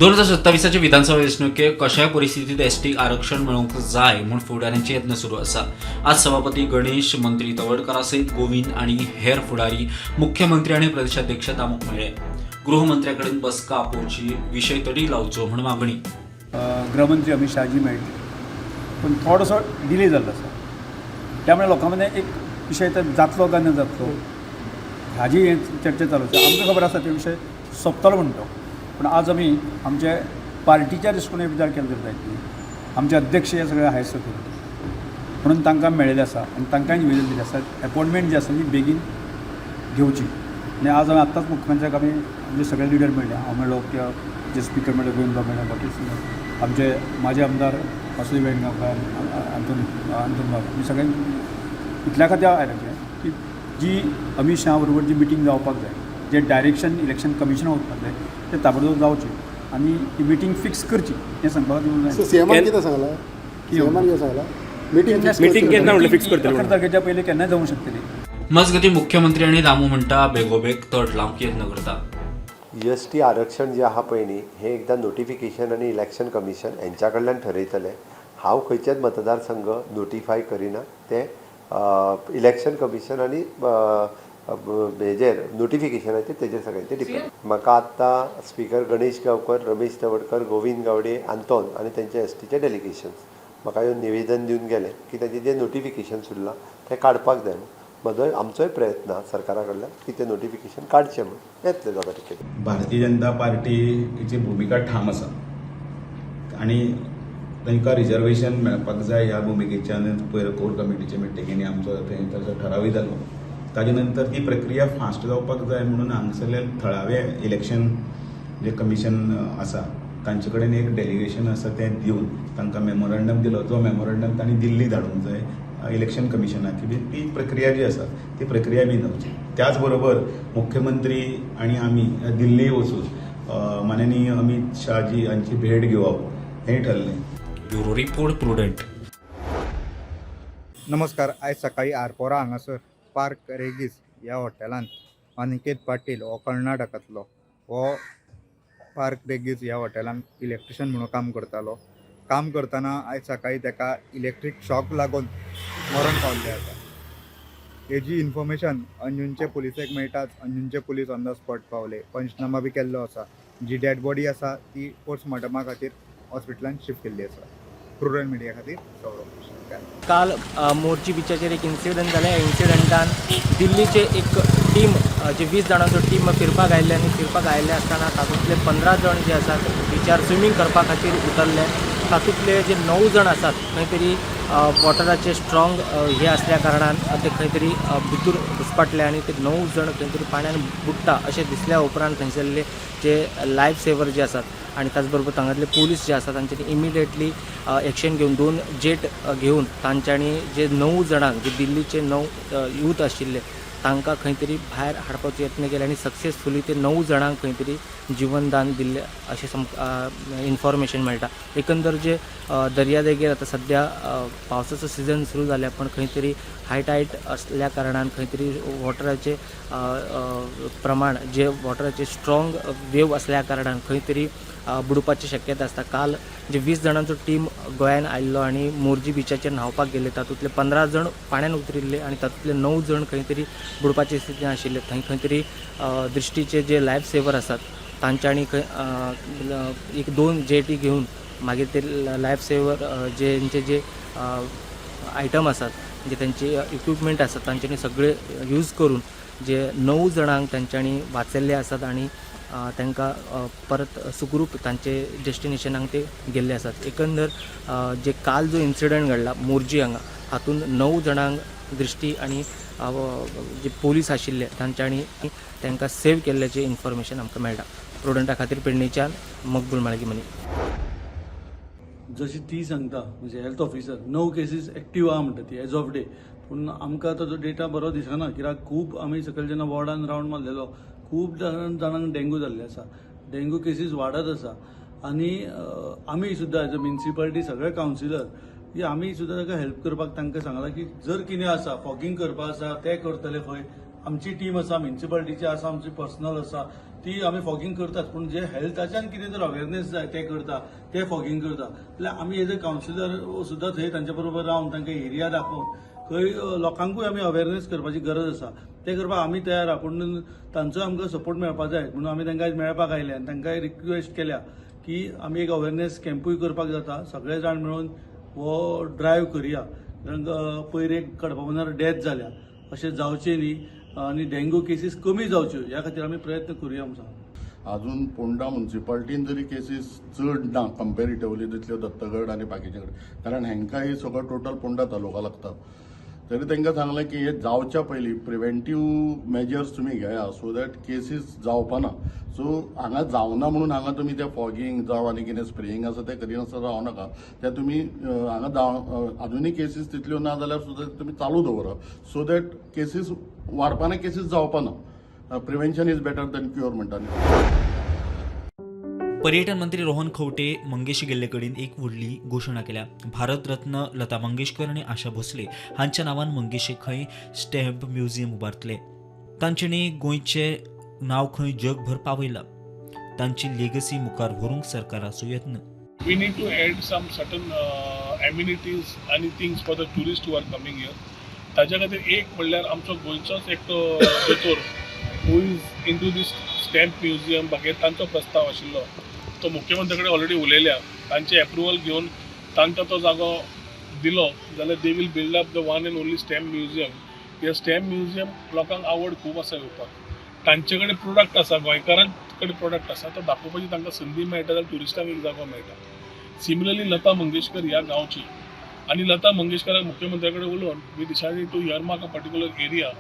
2027चे विधानसभा वेंचणुकेक कशाय परिस्थितीत एसटीक आरक्षण मेळोवंक जाय म्हूण फुडाऱ्यांचे यत्न सुरू आसा. आज सभापती गणेश, मंत्री तवडकारा सयत गोविंद आनी हेर फुडारी मुख्यमंत्री आनी प्रदेशाध्यक्ष दामूक मेळ्ळे. गृहमंत्र्या कडेन बसका आपोवची, विशय तडी लावचो म्हूण मागणी. गृहमंत्री अमित शहाजी मेळ्ळे, पूण थोडोसो डिले जाल्लो आसा. त्यामुळे लोकां मदें एक विशय तर जातलो काय ना जातलो हाजी हे चर्चा चालू आसा. आमकां खबर आसा ते विशय सोंपतलो म्हण तो, पूण आज आमी आमचे पार्टीच्या दृश्टीकोनान विचार केलो तर जायत न्ही. आमचे अध्यक्ष हे सगळे हायस्ट ऑथॉरिटी म्हणून तांकां मेळिल्लें आसा आनी तांकांय निवेदन दिलें आसा, एपॉयंटमेंट जी आसा ती बेगीन घेवची. आनी आज आमी आत्तांच मुख्यमंत्र्याक आमी आमचे सगळे लिडर मेळ्ळे. हांव मेळ्ळो किंवा जे स्पिकर मेळ्ळे, गोविंद मेळ्ळे, बाकी आमचे माजी आमदार वासुदेव वेळंगांवकार, आंतोन आंतोन बाब, आमी सगळ्यांक इतल्या खातीर आयले की जी अमीत शहा बरोबर जी मिटींग जावपाक जाय, जे डायरेक्शन इलेक्शन कमिशन वचपाक जाय, ते ताबडतोब जावचें आनी ती मिटींग फिक्स करची हें सांगपा खातीर. सीएमान कितें सांगलां? सीएमान कितें सांगलां? मिटींग? Meeting केन्ना म्हणल्यार fix करतले? 11 तारखेच्या पयलीं केन्नाय जावंक शकतली. मजगतीं, मुख्यमंत्री आनी दामू म्हणटा, बेगोबेग तड लावंक यत्न करता. एसटी आरक्षण जें आहा पळय न्ही, हें एकदां नोटिफिकेशन आनी इलेक्शन कमिशन हेंच्या कडल्यान ठरयतले. हांव खंयचेच मतदारसंघ नोटिफाय करिना. ते इलेक्शन कमिशन आनी हेजेर, नोटिफिकेशनाचेर, तेजेर सगळ्यांचेर डिपेंड. म्हाका आत्तां स्पिकर गणेश गांवकर, रमेश तवडकर, गोविंद गावडे, आंतोन आनी तेंचे एसटीचे डेलिगेशन्स म्हाका येवन निवेदन दिवन गेले की तांचें जें नोटिफिकेशन उरलां तें काडपाक जाय म्हूण. म्हजोय आमचोय प्रयत्न आहा सरकारा कडल्यान की तें नोटिफिकेशन काडचें म्हूण. येतलें जाता तितकें. भारतीय जनता पार्टीची भुमिका ठाम आसा आनी तांकां रिजर्वेशन मेळपाक जाय ह्या भुमिकेच्यान पयर कोर कमिटीच्या मिटिंगेनी आमचो थंय ताचो ठरावूय जालो. ताजे नंतर ती प्रक्रिया फास्ट जावपाक जाय म्हणून हांगसरले थळावे इलेक्शन जे कमिशन आसा तांचे कडेन एक डेलिगेशन आसा, तें दिवन तांकां मेमोरंडम दिलो, जो मेमोरंडम तांणी दिल्ली धाडूंक जाय इलेक्शन कमिशनाक की ती प्रक्रिया जी आसा ती प्रक्रिया बी जावची. त्याच बरोबर मुख्यमंत्री आनी आमी दिल्ली वचून माननीय अमित शहाजी हांची भेट घेवप हें ठरलें. Bureau report, prudent. नमस्कार. आयज सकाळी आरपोरा हांगासर पार्क रेगीस ह्या हॉटेलांत अनिकेत पाटील हो कर्नाटकांतलो, हो पार्क रेगीस ह्या हॉटेलांत इलेक्ट्रिशियन म्हणून काम करतालो. काम करतना आयज सकाळी ताका इलेक्ट्रीक शॉक लागून मरण पावल्लें आसा. हेजी इन्फॉर्मेशन अंजुनचे पुलिसेक मेळटाच अंजुनचे पुलीस ऑन the spot पावले. पंचनामा बी केल्लो आसा. जी डेड बॉडी आसा ती पोस्टमॉर्टमा खातीर हॉस्पिटलान शिफ्ट केल्ली आसा. प्रुडंट मिडिया खातीर सौरभ शेटकार. काल मोरजी बिचाचेर एक इन्सिडंट जालें. ह्या इन्सिडंटान दिल्लीचे एक टीम, जे 20 जाणांचो टीम फिरपाक आयिल्ले आनी फिरपाक आयिल्ले आसतना तातूंतले 15 जाण जे आसात बिचार स्विमींग करपा खातीर उतरले. तातूंतले जे णव जाण आसात खंय तरी वॉटराचे स्ट्रॉंग हे आसल्या कारणान ते खंय तरी भितूर घुसपटले आनी ते णव जाण खंय तरी पाण्यान बुडटा अशें दिसल्या उपरांत थंयसरले जे लायफ सेवर जे आसात आनी त्याच बरोबर तांगेतले पोलीस जे आसात तांच्यांनी इमिडिएटली एक्शन घेवन दोन जेट घेवन तांच्यांनी जे णव जाणांक, जे दिल्लीचे णव यूथ आशिल्ले, तांकां खंय तरी भायर हाडपाचो यत्न केले आनी सक्सेसफुली ते णव जाणांक खंय तरी जिवनदान दिल्लें अशें इन्फॉर्मेशन मेळटा. एकंदर जे दर्यादेगेर आतां सद्या पावसाचो सिजन सुरू जाल्या, पण खंय तरी हाय टायड असल्या कारणान खंय तरी वॉटराचे प्रमाण जे वॉटराचे स्ट्रॉंग वेव असल्या कारणान खंय तरी बुडपाची शक्यता आसता. काल जे 20 जाणांचो टीम गोंयान आयिल्लो आनी मोरजी बिचाचेर न्हांवपाक गेले, तातूंतले 15 जाण पाण्यान उतरिल्ले आनी तातूंतले णव जाण खंय तरी बुडपाचे स्थितीन आशिल्ले. थंय खंय तरी दृश्टीचे जे लायफ सेवर आसात तांच्यांनी खंय एक दोन जेटी घेवन मागीर ते लायफ सेवर जेंचे जे आयटम आसात, म्हणजे तेंचे इक्विपमेंट आसात, तांच्यांनी सगळे यूज करून जे णव जाणांक तांच्यांनी वाचयल्ले आसात आनी तांकां परत सुखरूप तांचे डेस्टिनेशनाक ते गेल्ले आसात. एकंदर जे काल जो इन्सिडंट घडला मोरजी हांगा, हातूंत णव जाणांक दृश्टी आनी जे पोलीस आशिल्ले तांच्यांनी तांकां सेव केल्ल्याचें इन्फॉर्मेशन आमकां मेळटा. प्रुडंटा खातीर पेडणेच्यान मकबूल माळगी. जशी ती सांगता, म्हणजे हेल्थ ऑफिसर, णव केसीस एक्टीव आहा म्हणटा ती एज ऑफ डे, पूण आमकां ताजो डेटा बरो दिसना, कित्याक खूब आमी सकयल जेन्ना वॉर्डान रावंड मारलेलो, खूब जाणांक डेंगू जाल्ले आसा. डेंगू केसीस वाडत आसा आनी आमी सुद्दां एज अ म्युनिसिपालिटी सगळे कावन्सिलर की आमी सुद्दां ताका हेल्प करपाक तांकां सांगलां की जर कितें आसा, फॉगिंग करपा आसा, तें करतले खंय. आमची टीम आसा, म्युनिसिपालिटीची आसा, आमची पर्सनल आसा, ती आमी फॉगिंग करतात. पूण जे हेल्थाच्यान कितें जर अवेरनेस जाय ते करता, ते फॉगिंग करता. जाल्यार आमी एज अ कावन्सिलर सुद्दां थंय तांच्या बरोबर रावन तांकां एरिया दाखोवन खंय लोकांकूय आमी अवेरनेस करपाची गरज आसा, ते करपाक आमी तयार आहा. पूण तांचो आमकां सपोर्ट मेळपाक जाय म्हणून आमी तांकां आयज मेळपाक आयले आनी तांकांय रिक्वेस्ट केल्या की आमी एक अवेरनेस कॅम्पूय करपाक जाता, सगळे जाण मेळून हो ड्रायव्ह करुया. कारण पयर एक कडपाबंदार डेथ जाल्या, अशें जावचें न्ही आनी डेंग्यू केसीस कमी जावच्यो ह्या खातीर आमी प्रयत्न करुया म्हूण सांगता. अजून पोंडा मुन्सिपाल्टीन जरी केसीस चड ना कंपेरिटिवली तितल्यो दत्तगड आनी बाकीचे कडेन, कारण हेंकां ही सगळो टोटल पोंडा तालुका लागता. तरी तांकां सांगलें की हे जावच्या पयलीं प्रिवेंटीव मेजर्स तुमी घेया सो that cases जावपाना. सो हांगा जावना म्हणून हांगा तुमी ते फॉगिंग जावं आनी कितें स्प्रेईंग आसा तें करिनासतना रावं नाका, ते तुमी हांगा आजुनूय केसीस तितल्यो ना जाल्यार सुद्दां तुमी चालू दवरा सो that cases वाडपाना, केसीस जावपाना. Prevention is better than cure म्हणटा न्ही. पर्यटन मंत्री रोहन खंवटे मंगेश गेल्ले कडेन एक व्हडली घोशणा केल्या. भारतरत्न लता मंगेशकर आनी आशा भोसले हांच्या नांवान मंगेशे खंय स्टॅम्प म्युझियम उबारतले. तांच्यानी गोंयचें नांव खंय जगभर पावयलां. तांची लेगसी मुखार व्हरूंक सरकाराचो यत्न. We need to add some certain amenities and things for the tourists who are coming here. ताज्या खातीर एक म्हणल्यार आमचो गोंयचोच एकटो दोतोर who is into this stamp museum बाकी तांचो प्रस्ताव आशिल्लो, तो मुख्यमंत्र्या कडेन ऑलरेडी उलयल्या. तांचे एप्रुवल घेवन तांकां तो जागो दिलो जाल्यार they will build up the one and only stamp museum. हे स्टॅम्प म्युझियम लोकांक आवड खूब आसा येवपाक, तांचे कडेन प्रोडक्ट आसा, गोंयकारां कडेन प्रोडक्ट आसा, तो दाखोवपाची तांकां संदी मेळटा जाल्यार ट्युरिस्टांक एक जागो मेळटा. सिमिलरली लता मंगेशकर ह्या गांवची आनी लता मंगेशकराक मुख्यमंत्र्या कडेन उलोवन we decided to earmark a particular area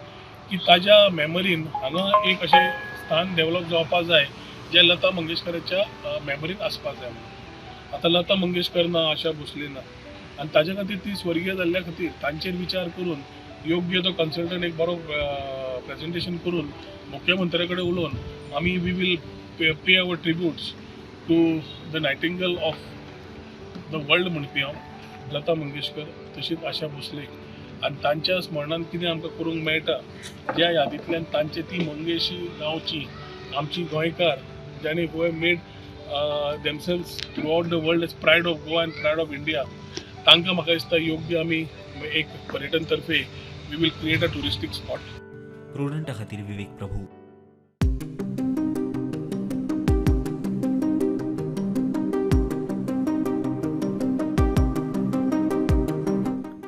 की ताज्या मेमरीन हांगा एक अशें स्थान डेवलप जावपाक जाय जें लता मंगेशकराच्या मेमरीन आसपाक जाय म्हणून. आतां लता मंगेशकर ना, आशा भोसले ना, आनी ताज्या खातीर ती स्वर्गीय जाल्ल्या खातीर तांचेर विचार करून योग्य तो कन्सल्टंट एक बरो प्रेजेंटेशन करून मुख्यमंत्र्या कडेन उलोवन आमी we will pay our tributes to the nightingale of the world म्हणपी हांव लता मंगेशकर तशीच आशा भोसले आनी तांच्या स्मरणान कितें आमकां करूंक मेळटा ज्या यादींतल्यान तांचे ती मंगेशी गांवची आमची गोंयकार जांणी who have made themselves throughout the world as pride of Goa and pride of India, तांकां म्हाका दिसता योग्य आमी एक पर्यटन तर्फे we will create a touristic spot. प्रुडंटा खातीर विवेक प्रभू.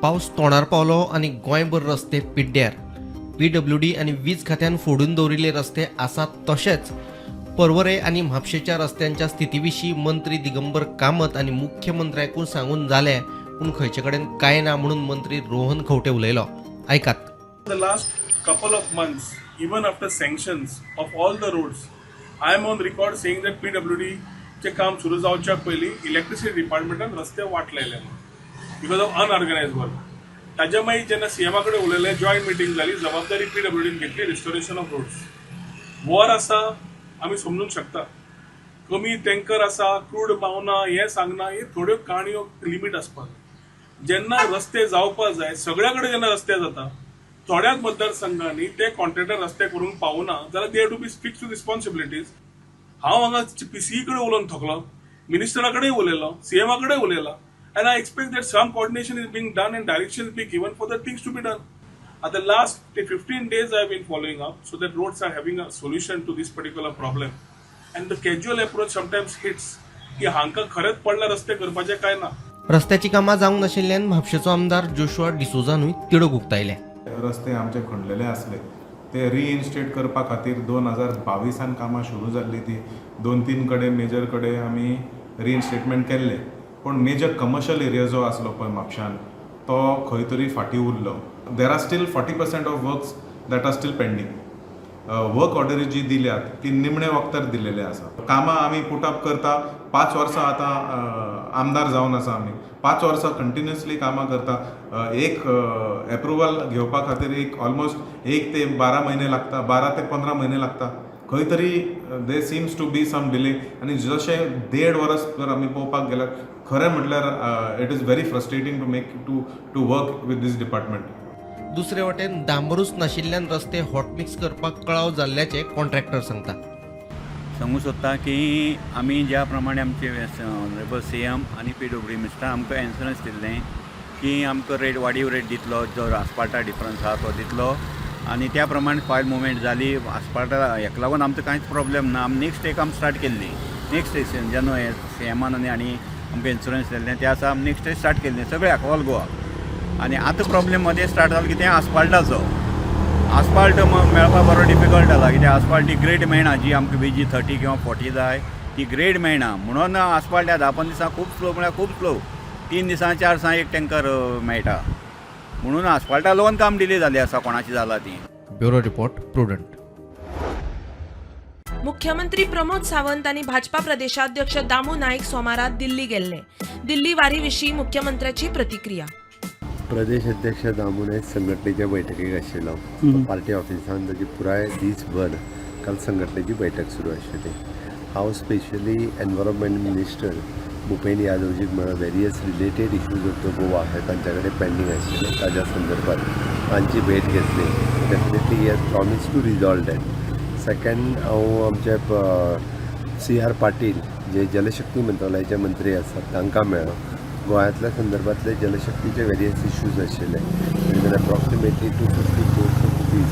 पावस तोंडार पावलो आनी गोंयभर रस्ते पिड्ड्यार. पीडब्ल्यूडी आनी वीज खात्यान फोडून दवरिल्ले रस्ते आसात तशेंच पर्वरे आनी म्हापशेच्या रस्त्यांच्या स्थिती विशीं मंत्री दिगंबर कामत आनी मुख्यमंत्र्याकूय सांगून जालें, पूण खंयचे कडेन कांय ना म्हणून मंत्री रोहन खंवटे उलयलो. आयकात. The last couple of months, even after sanctions of all the roads, I am on record saying that PWD चे काम सुरू जावच्या पयलीं इलेक्ट्रिसिटी डिपार्टमेंटान रस्ते वाट लायले because of unorganised work. ताज्या मागीर जेन्ना सीएमा कडेन उलयले, जॉयंट मिटींग जाली, जबाबदारी पीडब्ल्यूडीन घेतली रिस्टोरेशन ऑफ रोड्स. वॉर आसा आमी समजूंक शकता, कमी टँकर आसा, क्रूड पावना हें सांगना, हे थोड्यो काणयो लिमीट आसपाक जाय. जेन्ना रस्ते जावपाक जाय सगळ्या कडेन जेन्ना रस्ते जाता थोड्याच मतदारसंघांनी ते कॉन्ट्रॅक्टर रस्ते करूंक पावना जाल्यार they have to be fix responsibilities. हांव हांगा पीसीई कडेन उलोवन थकलो, मिनिस्टरा कडेन उलयलो, सीएमा कडेन उलयला, and I expect that some coordination is being done and direction be given for the things to be done. At the last 15 days I have been following up so that roads are having a solution to this particular problem. And the casual approach sometimes hits की हांकां खरेंच पडला रस्ते करपाचे काय ना. रस्त्याची कामां जावंक नाशिल्ल्यान म्हापशेचो आमदार जोशुआ डिसोजानूय तिडक उक्तायल्या. रस्ते आमचे खणलेले आसले ते रिइन्स्टेट करपा खातीर 2022 कामां सुरू जाल्ली. ती 2-3 कडेन मेजर कडेन आमी रिइन्स्टेटमेंट केल्ले, पूण मेजर कमर्शियल एरिया जो आसलो पळय म्हापशान तो खंय तरी फाटीं उरलो. There are still 40% of works that are still pending. Work ऑर्डरी जी दिल्यात ती निमणे वक्तार दिलेले आसा. कामां आमी पुटअप करता, 5 वर्सां आतां आमदार जावन आसा आमी, 5 वर्सां कंटिन्युअसली कामां करता. एक एप्रुवल घेवपा खातीर एक ऑलमोस्ट 1 ते 12 म्हयने लागता, 12 ते 15 म्हयने लागता. खंय तरी there seems to be some delay. आनी जशें 1.5 वर्स जर आमी पळोवपाक गेल्यार खरें म्हटल्यार it is very frustrating to make to to work with this department. दुसरे वटेन डांबरूच नाशिल्ल्यान रस्ते हॉटमिक्स करपाक कळाव जाल्ल्याचें कॉन्ट्रॅक्टर सांगता. सांगू सोदता की आमी ज्या प्रमाणे आमचे ऑनरेबल सीएम आनी पीडब्ल्यूडी मिनिस्टर आमकां एन्शुरन्स दिल्लें की आमकां रेट वाडीव रेट दितलो, जो आस्पाल्टा डिफरन्स आहा तो दितलो आनी त्या प्रमाणे फायल मुवमेंट जाली. आस्पाल्टा हेका लागून आमचो कांयच प्रॉब्लेम ना. आमी नेक्स्ट डे आमी स्टार्ट केल्ली, नेक्स्ट डे जेन्ना हे सीएमान आनी आमकां इन्शुरन्स दिल्लें त्या दिसा आमी नेक्स्ट डे स्टार्ट केल्लें सगळ्याक ऑल गोवा. आनी आतां प्रॉब्लेम मदें स्टार्ट जालो कितें, आस्पाल्टाचो. आस्पाल्ट मेळपा बरो डिफिकल्ट जाला, कित्याक आस्पाल्ट ही ग्रेड मेळना. जी आमकां बीजी 30 किंवा 40 जाय ती ग्रेड मेळना, म्हणून आस्पाल्ट ह्या 10-15 दिसां खूब स्लो, म्हळ्यार खूब स्लो. 3 दिसां 4 दिसां एक टँकर मेळटा, म्हणून आस्पाल्टा लागून काम डिले जालें आसा, कोणाची जाला ती. Bureau report, Prudent. मुख्यमंत्री प्रमोद सावंत आनी भाजपा प्रदेशाध्यक्ष दामू नाईक सोमारा दिल्ली गेल्ले. दिल्ली वारी विशीं मुख्यमंत्र्याची प्रतिक्रिया. प्रदेश अध्यक्ष दामू नायक संघटनेच्या बैठकीक आशिल्लो पार्टी ऑफिसान. ताची पुराय दीसभर काल संघटनेची बैठक सुरू आशिल्ली. हांव स्पेशली एनवायरमेंट मिनिस्टर भूपेन यादवजीक मेळ्ळो. Various related issues of the Goa हे तांच्या कडेन पेंडींग आशिल्ले, ताज्या संदर्भात तांची भेट घेतली. Definitely he has promise to resolve that. Second, हांव आमचे सी आर पाटील जे जलशक्ती मंत्रालयाचे मंत्री आसात तांकां मेळ्ळो. गोंयांतल्या संदर्भातले जलशक्तीचे वेरियस इश्यूज आशिल्ले. Approximately 250 crores of rupees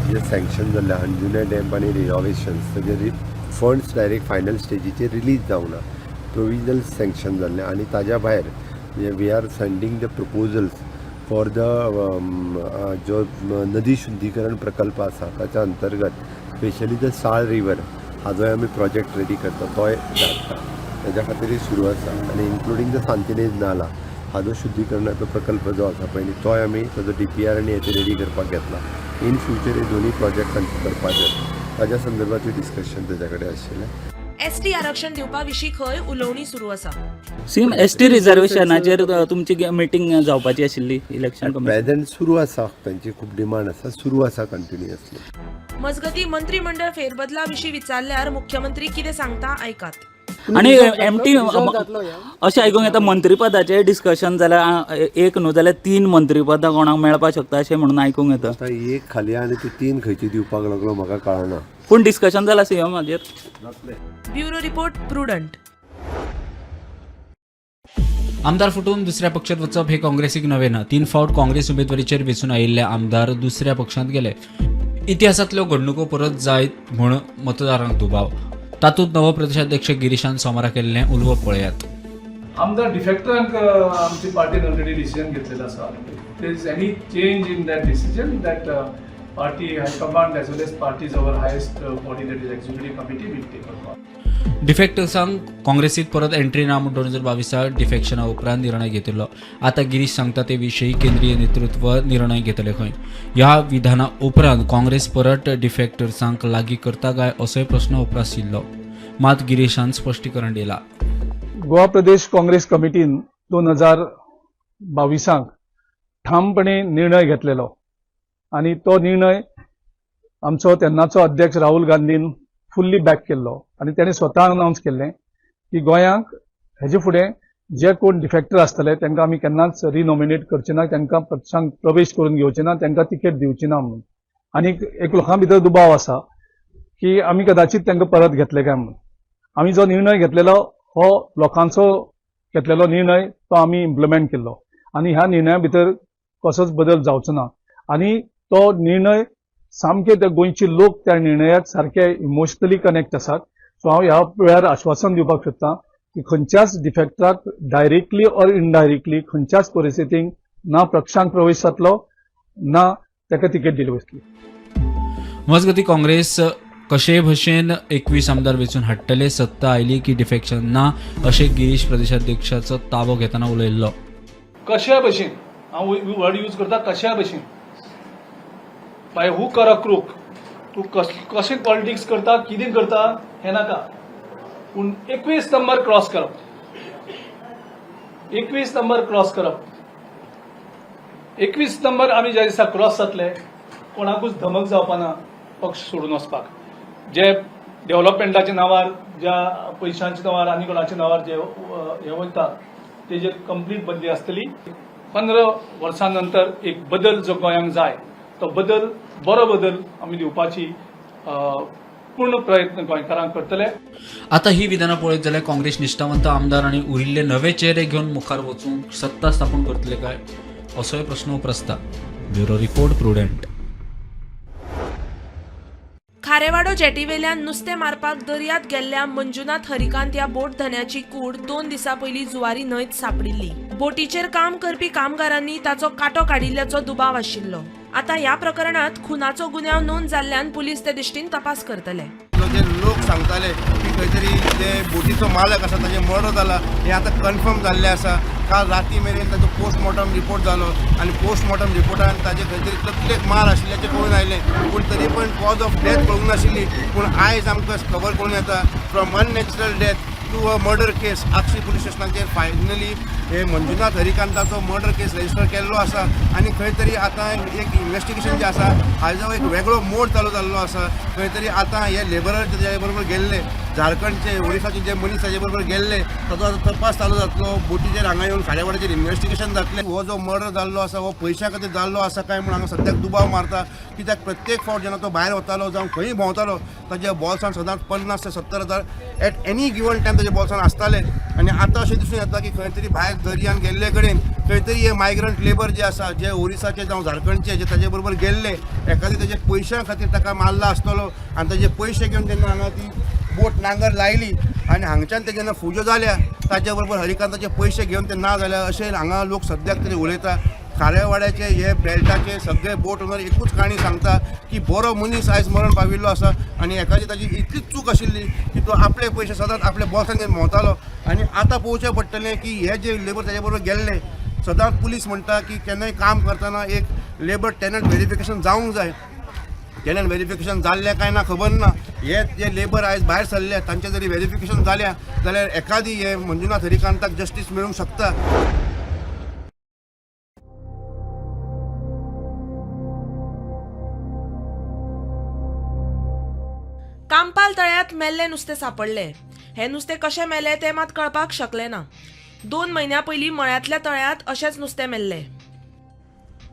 J sanction जाल्ले अंजुना डॅम आनी रिनोवेशन्स, ताजे फंड्स डायरेक्ट फायनल स्टेजीचेर रिलीज जावना, प्रोविजनल सँक्शन जाल्ले. आनी ताज्या भायर म्हणजे we are sending the proposals for the जो नदी शुद्धीकरण प्रकल्प आसा ताच्या अंतर्गत, स्पेशली the साळ रिवर हाजोय आमी प्रोजेक्ट रेडी करता, तोय धाडटा, ताज्या खातीरय सुरू आसा. आनी इन्क्लुडींग the Santinez नाला हाजो शुद्धीकरणाचो प्रकल्प जो आसा पळय न्ही, तोय आमी ताजो डीपीआर आनी हेते रेडी करपाक घेतला. इन फ्युचर हे दोनूय प्रोजेक्ट करपाचे, ताज्या संदर्भातूय डिस्कशन ताज्या कडेन आशिल्लें. एसटी आरक्षण दिवपा विशीं खंय उलोवणी सुरू आसा. सीएम, एसटी रिझर्वेशनाचेर तुमची मिटींग जावपाची आशिल्ली इलेक्शन कमिशन प्रेझेंट सुरू आसा. तांची खूब डिमांड आसा, सुरू आसा कंटिन्युअसली. मजगती, मंत्रीमंडळ फेरबदला विशीं विचारल्यार मुख्यमंत्री कितें सांगता, आयकात. आणि एमटी अशें आयकूंक येता, मंत्रीपदाचें डिस्कशन जाल्यार एक न्हू जाल्यार तीन मंत्रीपदां कोणाक मेळपाक शकता अशें म्हणून आयकूंक येता. आतां एक खाली आनी तूं तीन खंयची दिवपाक लागलो म्हाका कळना. पूण डिस्कशन जालां सीएम हाजेर. Bureau report, Prudent. आमदार फुटून दुसऱ्या पक्षात वचप हे काँग्रेसीक नवें ना. तीन फावट काँग्रेस उमेदवारीचेर वेंचून आयिल्ले आमदार दुसऱ्या पक्षांत गेले. इतिहासांतल्यो घडणुको परत जायत म्हूण मतदारांक दुबाव. तातूंत नवो प्रदेशाध्यक्ष गिरीशान सोमारा केल्लें उलोवप पळयात. आमदार डिफेक्टरांक आमची पार्टीन ऑलरेडी डिसिजन घेतलेलो आसा. There is any change in that decision, that party high command as well as party's our highest body, that is executive committee, will take a call. डिफेक्टर्सांक काँग्रेसीत परत एंट्री ना म्हूण 2022 डिफेक्शना उपरांत निर्णय घेतिल्लो. आतां गिरीश सांगता ते विशीं केंद्रीय नेतृत्व निर्णय घेतले खंय. ह्या विधाना उपरांत काँग्रेस परत डिफेक्टर्सांक लागीं करता काय असोय प्रस्न उप्रासिल्लो. मात गिरीशान स्पश्टीकरण दिलां. गोवा प्रदेश काँग्रेस कमिटीन 2022 ठामपणे निर्णय घेतलेलो आनी तो निर्णय आमचो तेन्नाचो अध्यक्ष राहुल गांधीन फुल्ली बॅक केल्लो आनी ताणें स्वता अनावन्स केल्लें की गोंयांक हेजे फुडें जे कोण डिफेक्टर आसतले तांकां आमी केन्नाच रिनॉमिनेट करचे ना, तांकां पक्षांक प्रवेश करून घेवचे ना, तांकां तिकेट दिवची ना म्हणून. आनी एक लोकां भितर दुबाव आसा की आमी कदाचित तांकां परत घेतले काय म्हणून. आमी जो निर्णय घेतलेलो हो लोकांचो घेतलेलो निर्णय, तो आमी इम्प्लिमेंट केल्लो आनी ह्या निर्णया भितर कसोच बदल जावचो ना. आनी तो निर्णय सामके ते गोंयचे लोक त्या निर्णयाक सारके इमोशनली कनेक्ट आसात. सो हांव ह्या वेळार आश्वासन दिवपाक सोदतां की खंयच्याच डिफेक्टराक डायरेक्टली ऑर इनडायरेक्टली खंयच्याच परिस्थितीक ना पक्षांक प्रवेश जातलो, ना ताका तिकेट दिली वतली. मजगती, काँग्रेस कशेय भशेन 21 आमदार वेंचून हाडटले, सत्ता आयली की डिफेक्शन ना अशें गिरीश प्रदेशाध्यक्षाचो ताबो घेतना उलयल्लो. कशा भशेन, हांव वर्ड यूज करता, कशा भशेन, by hook or a crook, तूं कशें पॉलिटिक्स करता, कितें करता हें नाका, पूण 21 नंबर क्रॉस करप, 21 नंबर क्रॉस करप. 21 नंबर आमी ज्या दिसा क्रॉस जातले, कोणाकूच धमक जावपाना पक्ष सोडून वचपाक. जे डेव्हलपमेंटाच्या नांवार, ज्या पयशांच्या नांवार आनी कोणाच्या नांवार जे हे वयता, तेजेर कंप्लीट बंदी आसतली. 15 वर्सां नंतर एक बदल जो गोंयांक जाय तो बदल, बरो बदल आमी दिवपाची पूर्ण प्रयत्न गोंयकारांक करतले. आता ही विधानां पळयत जाल्यार काँग्रेस निश्ठावंत आमदार आनी उरिल्ले नवे चेहरे घेवन मुखार वचूंक सत्ता स्थापन करतले काय असोय प्रस्न उप्रासता. Bureau report, Prudent. खारेवाडो जेटीवेल्यान नुस्तें मारपाक दर्यांत गेल्ल्या मंजुनाथ हरिकांत ह्या बोट धन्याची कूड 2 दिसां पयलीं जुवारी न्हंयत सांपडिल्ली. बोटीचेर काम करपी कामगारांनी ताचो कांटो काडिल्ल्याचो दुबाव आशिल्लो. आतां ह्या प्रकरणांत खुनाचो गुन्यांव नोंद जाल्ल्यान पुलीस ते दिश्टीन तपास करतले. जे लोक सांगताले की खंय तरी जे बोटीचो मालक आसा ताजें मर्डर जाला, हें आतां कन्फर्म जाल्लें आसा. काल राती मेरेन ताजो पोस्टमॉर्टम रिपोर्ट जालो आनी पोस्टमॉर्टम रिपोर्टान ताजे खंय तरी तकलेक मार आशिल्ल्याचें कळून आयलें, पूण तरी पण कॉज ऑफ डेथ कळूंक नाशिल्ली. पूण आयज आमकां खबर कळून येता, from unnatural death to a murder case, Akshi police स्टेशनाचेर फायनली हे मंजुनाथ हरिकांताचो मर्डर केस रजिस्टर केल्लो आसा आनी खंय तरी आतां एक इन्वेस्टिगेशन जें आसा हाजो एक वेगळो मोड चालू जाल्लो आसा. खंय तरी आतां हे लेबरर ताजे बरोबर गेल्ले, झारखंडचे, ओडिसाचे जे मनीस ताजे बरोबर गेल्ले, ताचो आतां तपास चालू जातलो. बोटीचेर हांगा येवन खारेवाड्याचेर इन्वेस्टिगेशन जातलें. हो जो मर्डर जाल्लो आसा हो पयशां खातीर जाल्लो आसा काय म्हूण हांगा सद्याक दुबाव मारता, कित्याक प्रत्येक फावट जेन्ना तो भायर वतालो जावं खंयी भोंवतालो, ताज्या बॉल्सान सदांच 50 ते 70 हजार एट एनी गिवन टायम ताज्या बॉल्सान आसताले. आनी आतां अशें दिसून येता की खंय तरी भायर दर्यान गेल्ले कडेन खंय तरी हे मायग्रंट लेबर जे आसा, जे ओरिसाचे जावं झारखंडचे जे ताजे बरोबर गेल्ले, एखादे ताजे पयशां खातीर ताका मारला आसतलो. आनी ताजे पयशे घेवन जेन्ना हांगा ती बोट नांगर लायली आनी हांगच्यान ते जेन्ना फुज्यो जाल्या, ताजे बरोबर हरिकांताचे पयशे घेवन ते ना जाल्या, अशें हांगा लोक सद्याक तरी उलयता. खारेवाड्याचे हे बेल्टाचे सगळे बोट ओनर एकूच काणी सांगता की बरो मनीस आयज मरण पाविल्लो आसा आनी एकाची ताजी इतलीच चूक आशिल्ली की तो आपले पयशे सदांच आपल्या बॉल्सान घेवन भोंवतालो. आनी आतां पळोवचें पडटलें की हे जे लेबर ताजे बरोबर गेल्ले, सदांच पुलीस म्हणटा की केन्नाय काम करतना एक लेबर टेनंट व्हेरिफिकेशन जावंक जाय. टेनंट व्हेरिफिकेशन जाल्लें काय ना खबर ना. हे जे लेबर आयज भायर सरले तांचे जरी व्हेरिफिकेशन जाल्या जाल्यार एखादी हे मंजुनाथ हरिकांताक जस्टीस मेळूंक शकता. कांपाल तळ्यांत मेल्लें नुस्तें सांपडलें. हें नुस्तें कशें मेलें तें मात कळपाक शकलें ना. 2 म्हयन्यां पयलीं मळ्यांतल्या तळ्यांत अशेंच नुस्तें मेल्लें.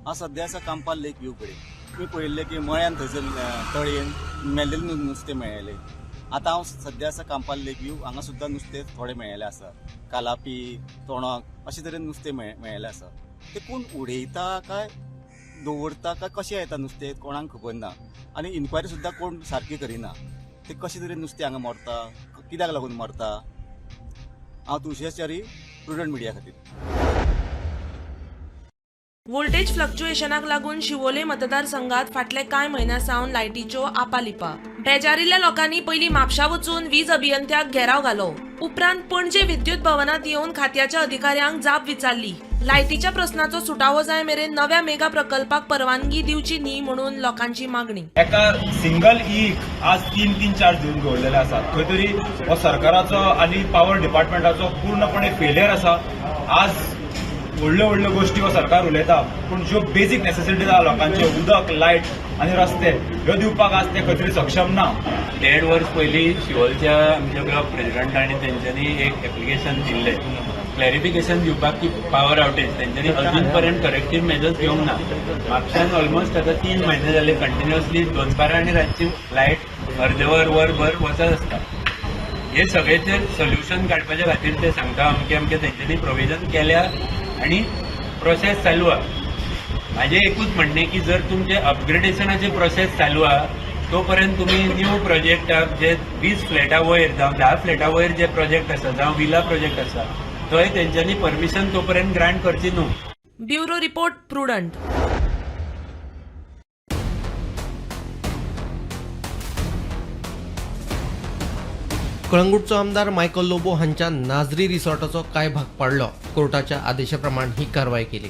हांव सद्या आसा कांपाल लेक व्यू कडेन. तुमी पळयल्लें की मळ्यान थंयसर तळयेन मेल्लेलें नुस्तें मेळ्ळेलें. आतां हांव सद्या आसा कांपाल लेक व्यू. हांगा सुद्दां नुस्तें थोडें मेळ्ळेलें आसा. कालापी, तोणक अशे तरेन नुस्तें मेळ्ळेलें आसा. तें कोण उडयता काय दवरता काय कशें येता नुस्तें, कोणाक खबर ना आनी इन्क्वायरी सुद्दां कोण सारकी करिना. तें कशें तरेन नुस्तें हांगा मरता, कित्याक लागून मरता. हांव तुळशीदास च्यारी, प्रुडंट मिडिया खातीर. व्होल्टेज फ्लक्च्युएशनाक लागून शिवोले मतदारसंघात फाटले कांय म्हयन्यां सावन लायटीच्यो आपालिपा. बेजारिल्ल्या लोकांनी पयलीं म्हापशा वचून वीज अभियंत्याक घेराव घालो. उपरांत पणजे विद्युत भवनात येवन खात्याच्या अधिकाऱ्यांक जाप विचारली. लायटीच्या प्रस्नाचो सुटावो जाय मेरेन नव्या मेगा प्रकल्पाक परवानगी दिवची न्ही म्हणून लोकांची मागणी. एका सिंगल ईक आज तीन तीन चार्ज दिवन दवरलेले आसात. खंय तरी हो सरकाराचो आनी पावर डिपार्टमेंटाचो पूर्णपणे फेलियर आसा. आज व्हडल्यो व्हडल्यो गोश्टी हो सरकार उलयता, पूण ज्यो बेजीक नेसेसिटीज आहा लोकांच्यो, उदक, लायट आनी रस्ते, ह्यो दिवपाक आज ते खंय तरी सक्षम ना. देड वर्स पयलीं शिवोलच्या आमच्या ब्लॉक प्रेसिडेंटांनी तेंच्यांनी एक एप्लिकेशन दिल्लें क्लॅरिफिकेशन दिवपाक की पावर आवटेज. तेंच्यांनी अजून पर्यंत करेक्टीव मेजर्स घेवंक ना. म्हापशान ऑलमोस्ट आतां 3 म्हयने जाले, कंटिन्युअसली दनपारां आनी रातची लायट अर्दे वर, वरभर वचत आसता. हे सगळेचेर सोल्युशन काडपाच्या खातीर ते सांगता अमके अमके तेंच्यांनी प्रोविजन केल्या आनी प्रोसेस चालू आहा. म्हाजें एकूच म्हणणें की जर तुमचे अपग्रेडेशनाचे प्रोसेस चालू आहा तो पर्यंत तुमी न्यू प्रोजेक्टाक जे 20 फ्लॅटा वयर जावं 10 फ्लॅटा वयर जे प्रोजेक्ट आसा जावं विला प्रोजेक्ट आसा, थंय तेंच्यांनी परमिशन तो पर्यंत ग्रांट करची न्हू. Bureau report, Prudent. कळंगूटचो आमदार मायकल लोबो हांच्या नाजरी रिसॉर्टाचो कांय भाग पाडलो. कोर्टाच्या आदेशा प्रमाण ही कारवाय केली.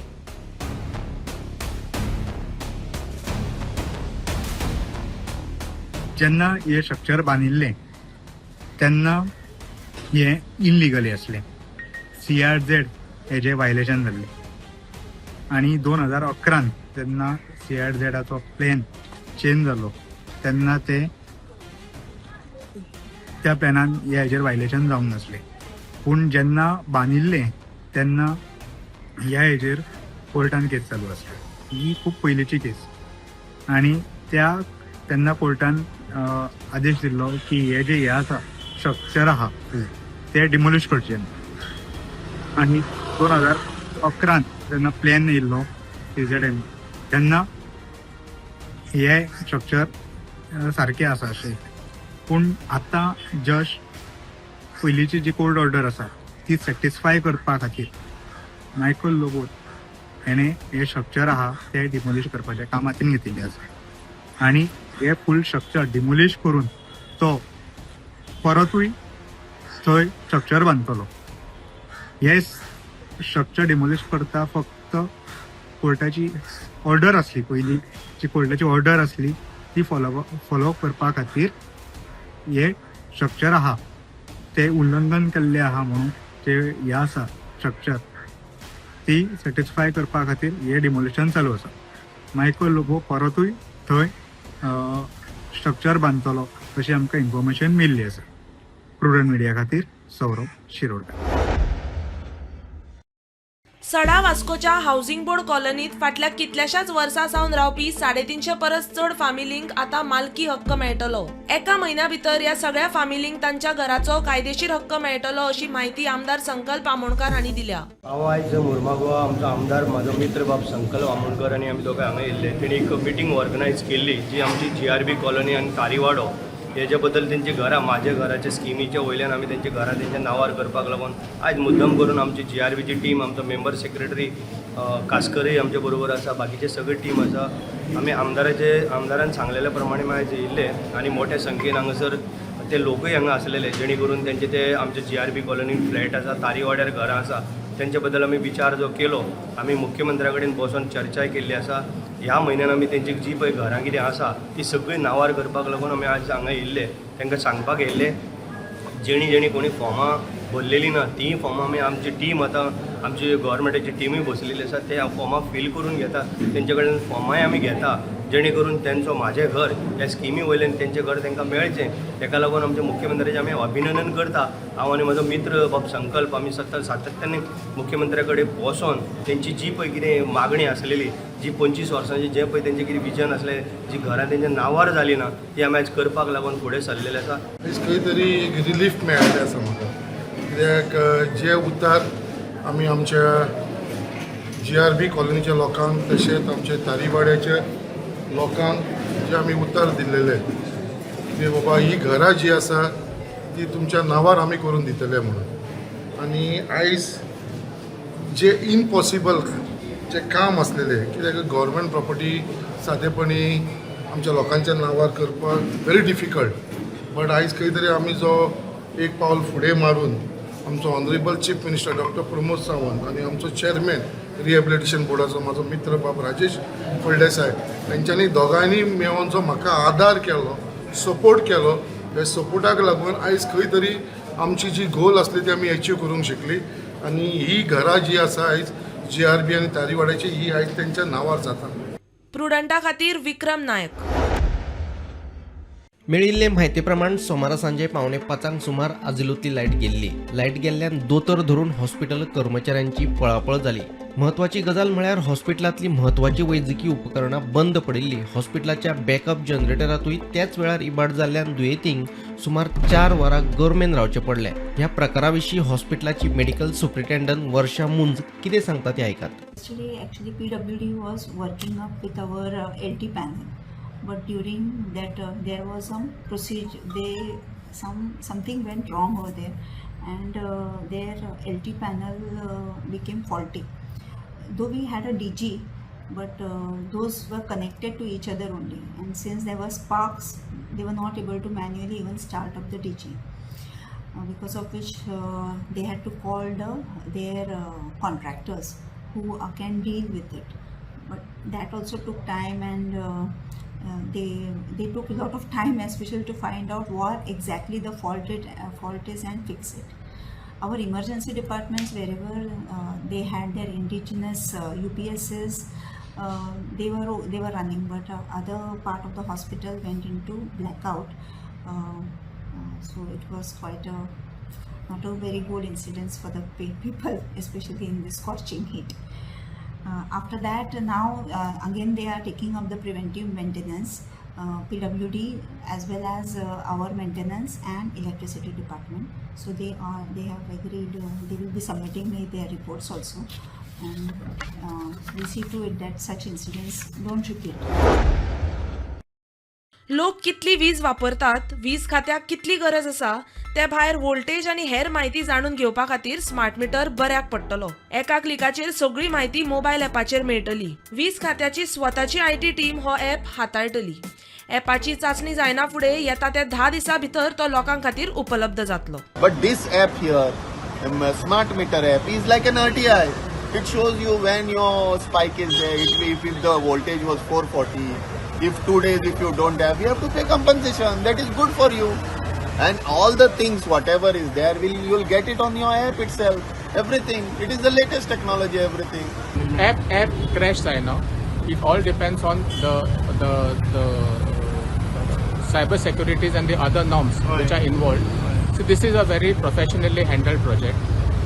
जेन्ना हें स्ट्रक्चर बांदिल्लें तेन्ना हें इनलिगली आसलें. सीआरझेड हेजें वायलेशन जाल्लें आनी 2011न जेन्ना सीआरझेडाचो प्लॅन चेंज जालो तेन्ना ते त्या प्लॅनान ह्या हेजेर वायलेशन जावंक नासलें. पूण जेन्ना बांदिल्लें तेन्ना ह्या हेजेर कोर्टान केस चालू आसा. ही खूब पयलींची केस आनी त्या तेन्ना कोर्टान आदेश दिल्लो की हे जे हे आसा स्ट्रक्चर आहा ते डिमोलिश करचे. आनी 2011 जेन्ना प्लॅन येयल्लो सीझेड तेन्ना हे स्ट्रक्चर सारकें आसा अशें. पूण आतां जस्ट पयलींची जी कोर्ट ऑर्डर आसा ती सॅटिस्फाय करपा खातीर मायकल लोबो हेणें हें स्ट्रक्चर आहा तें डिमोलिश करपाचें काम हातीन घेतिल्लें आसा. आनी हे फूल स्ट्रक्चर डिमोलिश करून तो परतूय थंय स्ट्रक्चर बांदतलो. हे स्ट्रक्चर डिमोलिश करता फक्त कोर्टाची ऑर्डर आसली, पयली जी कोर्टाची ऑर्डर आसली ती फॉलो करपा खातीर हे स्ट्रक्चर आहा ते उल्लंघन केल्ले आहा म्हणून ते हे आसा स्ट्रक्चर ती सॅटिस्फाय करपा खातीर हे डिमोलिशन चालू आसा. मायकल लोबो परतूय थंय स्ट्रक्चर बांदतलो अशी आमकां इन्फॉर्मेशन मेळ्ळी आसा. प्रुडंट मिडिया खातीर सौरभ शिरोडकर. सडा वास्कोच्या हावसिंग बोर्ड कॉलनीत फाटल्या कितल्याशाच वर्सां सावन रावपी 350 परस चड फामिलींक आतां मालकी हक्क मेळटलो. एका म्हयन्या भितर ह्या सगळ्या फामिलींक तांच्या घराचो कायदेशीर हक्क मेळटलो अशी म्हायती आमदार संकल्प आमोणकार हांणी दिल्या. हांव आयज मुर्मागोवा आमचो आमदार म्हाजो मित्र बाब संकल्प आमोणकर आनी आमी दोगांय हांगा येयल्ले. तेणी एक मिटींग ऑर्गनायज केल्ली जी आमची जीआरबी कॉलनी आनी तारीवाडो हेजे बद्दल तेंची घरां म्हाज्या घराच्या स्किमीच्या वयल्यान आमी तेंची घरां तेंच्या नांवार करपाक लागून आयज मुद्दम करून आमची जीआरबीची टीम, आमचो मेंबर सेक्रेटरी कास्करय आमचे बरोबर आसा, बाकीचे सगळे टीम आसा. आमी आमदारान सांगलेल्या प्रमाणे आयज येयल्ले आनी मोठ्या संख्येन हांगासर ते लोकूय हांगा आसलेले, जेणे करून तेंचे ते आमचे जीआरबी कॉलनीन फ्लॅट आसा, तारीवाड्यार घरां आसा, तेंचे बद्दल आमी विचार जो केलो, आमी मुख्यमंत्र्या कडेन बसोन चर्चाय केल्ली आसा. ह्या म्हयन्यान आमी तेंची जी पळय घरां कितें आसा ती सगळीं नांवार करपाक लागून आमी आज हांगा येयल्ले, तांकां सांगपाक येयल्ले. जेणी जेणी कोणी फॉर्मां भरलेलीं ना तीं फॉर्मां आमी आमची टीम आतां आमची गव्हर्मेंटाची टिमूय बसलेली आसा, ते फॉर्मां फील करून घेता, तेंचे कडेन फॉर्मांय आमी घेता, जेणे करून तेंचो म्हाजें घर ह्या स्किमी वयल्यान तेंचें घर तांकां मेळचें. तेका लागून आमच्या मुख्यमंत्र्याचें आमी अभिनंदन करता. हांव आनी म्हजो मित्र बाब संकल्प आमी सातत्यान मुख्यमंत्र्या कडेन बसोन तेंची जी पळय कितें मागणी आसलेली, जी 25 वर्सांची जें पळय तेंचें कितें विजन आसलें, जी घरां तेंच्या नांवार जालीं ना ती आमी आयज करपाक लागून फुडें सरलेले आसा. आयज खंय तरी एक रिलीफ मेळ्ळें आसा म्हाका, कित्याक जे उतार आमी आमच्या जीआरबी कॉलनीच्या लोकांक तशेंच आमच्या तारीवाड्याच्या लोकांक जे आमी उतार दिल्लेले की बाबा ही घरां जी आसा ती तुमच्या नांवार आमी करून दितले म्हणून, आनी आयज जे इम्पॉसिबल जे काम आसलेले, कित्याक गव्हर्मेंट प्रॉपर्टी सादेपणी आमच्या लोकांच्या नांवार करपाक व्हेरी डिफिकल्ट, बट आयज खंय तरी आमी जो एक पावल फुडें मारून आमचो honourable chief minister doctor Pramod Sawant आनी आमचो चेअरमॅन रिहेबिलिटेशन बोर्डाचो म्हाजो मित्र बाब राजेश फळदेसाय तेंच्यांनी दोगांयनी मेळोन जो म्हाका आदार केलो, सपोर्ट केलो, ह्या सपोर्टाक लागून आयज खंय तरी आमची जी गोल आसली ती आमी एचीव करूंक शकली. आनी ही घरां जी आसा आयज जीआरबी आनी तारीवाड्याची ही आयज तेंच्या नांवार जाता. प्रुडंटा खातीर विक्रम नायक. मेळिल्ले म्हायती प्रमाण सोमारा सांजे 4:45 सुमार आजिलोंतली लायट गेल्ली. लायट गेल्ल्यान दोतोर धरून हॉस्पिटल कर्मचाऱ्यांची पळापळ जाली. म्हत्वाची गजाल म्हळ्यार हॉस्पिटलांतली म्हत्वाची वैजकी उपकरणां बंद पडिल्ली. हॉस्पिटलाच्या बॅकअप जनरेटरांतूय त्याच वेळार इबाड जाल्ल्यान दुयेंतींक सुमार 4 वरां गरमेन रावचें पडलें. ह्या प्रकारा विशीं हॉस्पिटलाची मेडिकल सुप्रिटेंडंट वर्षा मुंज कितें सांगता तें आयकात. Actually PWD was working up with our LT panel, but during that there was some procedure, something went wrong over there, and their LT panel became faulty. Though we had a DG, but those were connected to each other only, and since there were sparks, they were not able to manually even start up the DG, because of which they had to call their contractors who can deal with it. But that also took time, and they took a lot of time, especially to find out what exactly the fault is and fix it. Our emergency departments, wherever they had their indigenous UPSs, they were running, but other part of the hospital went into blackout. So it was quite a not a very good incident for the people, especially in this scorching heat. After that, now again they are taking up the preventive maintenance, PWD as well as our maintenance and electricity department. So they have agreed, they will be submitting me their reports also, and we see to it that such incidents don't repeat. लोक कितली वीज वापरतात, वीज खात्याक कितली गरज आसा, ते भायर व्होल्टेज आनी हेर म्हायती जाणून घेवपा खातीर स्मार्ट मिटर बऱ्याक पडटलो. एका क्लिकाचेर सगळी म्हायती मोबायल ॲपाचेर मेळटली. वीज खात्याची स्वताची IT team हो ॲप हाताळटली. ॲपाची चांचणी जायना फुडें येता त्या 10 दिसां भितर तो लोकां खातीर उपलब्ध जातलो. But this app here, smart meter app, is like an RTI. It shows you when your spike is there. If the voltage was 440, if 2 days if you don't have, you have to pay compensation. That is good for you. And all the things, whatever is there, will you'll get it on your app itself. Everything. It is the latest technology. Everything. App crash जायना. It all depends on the cyber securities and the other norms which are involved. So this is a very professionally handled project.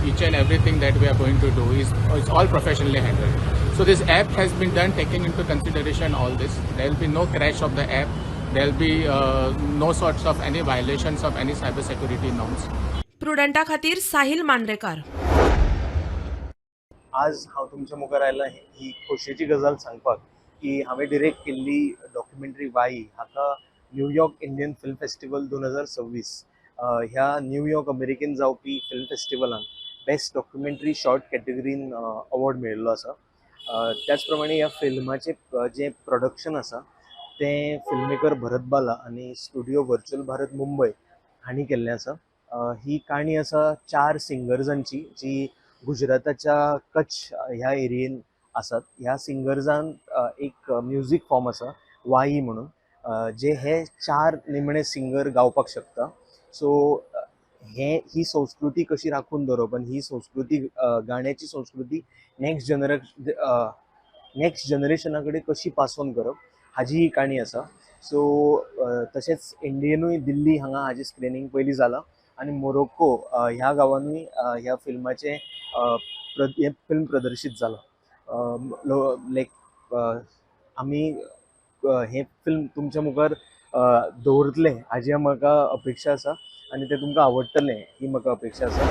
Each and everything that we are going to do is all professionally handled. So this app has been done taking into consideration all this. There will be no crash of the app. There will be no sorts of any violations of any cyber security norms. प्रुडंटा खातीर साहिल मांद्रेकार. आज हांव तुमच्या मुखार आयला ही खोशयेची गजाल सांगपाक की हांवें डिरेक्ट केल्ली डॉक्युमेंटरी वाई हाका न्यूयॉर्क इंडियन फिल्म फेस्टिवल 2026 ह्या न्यूयॉर्क अमेरिकेन जावपी फिल्म फेस्टिवलान बेस्ट डॉक्युमेंटरी शॉर्ट कॅटेगरीन अवॉर्ड मेळिल्लो आसा. त्याच प्रमाणे ह्या फिल्माचें जें प्रोडक्शन आसा तें फिल्ममेकर भरत बाला आनी स्टुडिओ व्हर्च्युअल भारत मुंबय हांणी केल्लें आसा. ही काणी आसा चार सिंगर्सांची जी गुजराताच्या कच्छ ह्या एरियेन आसात. ह्या सिंगर्सान एक म्युजीक फॉर्म आसा वाई म्हणून, जे हे चार निमणे सिंगर गावपाक शकता. सो हे ही संस्कृती कशी राखून दवरप आनी ही संस्कृती, गाण्याची संस्कृती नेक्स्ट जनरेशना कडेन कशी पास ऑन करप हाजी ही काणी आसा. सो तशेंच इंडियेनूय दिल्ली हांगा हाजें स्क्रिनींग पयलीं जालां आनी मोरोक्को ह्या गांवांनूय ह्या फिल्माचें हें फिल्म प्रदर्शीत जालां. लायक आमी हें फिल्म तुमच्या मुखार दवरतले हाजी म्हाका अपेक्षा आसा आनी तें तुमकां आवडटलें ही म्हाका अपेक्षा आसा.